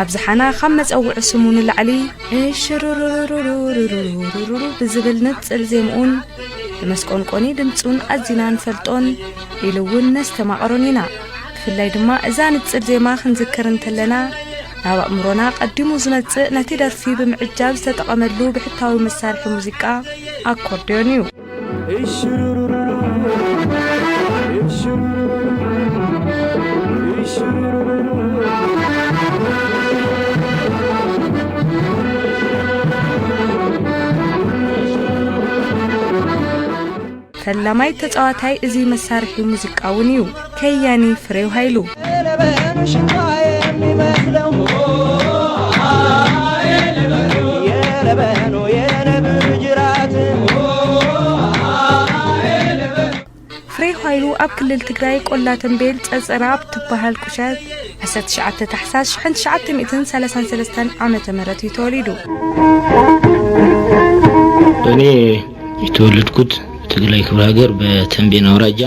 ኣብዝሓና ካብ መጸውዒ ስሙ ንላዕሊ እሽሩሩሩሩሩሩሩሩሩሩ ብዝብል ንጽል ዜምኡን ብመስቆንቆኒ ድምጹን ኣዚና ንፈልጦን፣ ኢሉ እውን ነስተማቕሮን ኢና። ብፍላይ ድማ እዛ ንጽል ዜማ ክንዝክር እንተለና፣ ናብ ኣእምሮና ቀዲሙ ዝመጽእ ነቲ ደርፊ ብምዕጃብ ዝተጠቐመሉ ብሕታዊ መሳርሒ ሙዚቃ ኣኮርድዮን እዩ። ፈላማይ ተጻዋታይ እዚ መሳርሒ ሙዚቃ እውን እዩ፣ ከያኒ ፍሬው ሃይሉ። ፍሬው ሃይሉ ኣብ ክልል ትግራይ ቆላ ተንቤል ጸጸራ ኣብ ትበሃል ቁሸት ዓሰርተ ትሽዓተ ታሕሳስ ሽሕን ትሽዓተ ሚእትን ሰላሳን ሰለስተን ዓመተ ምህረት እዩ ተወሊዱ። እኔ የተወለድኩት ትግራይ ክፍለ ሀገር በተንቤን አውራጃ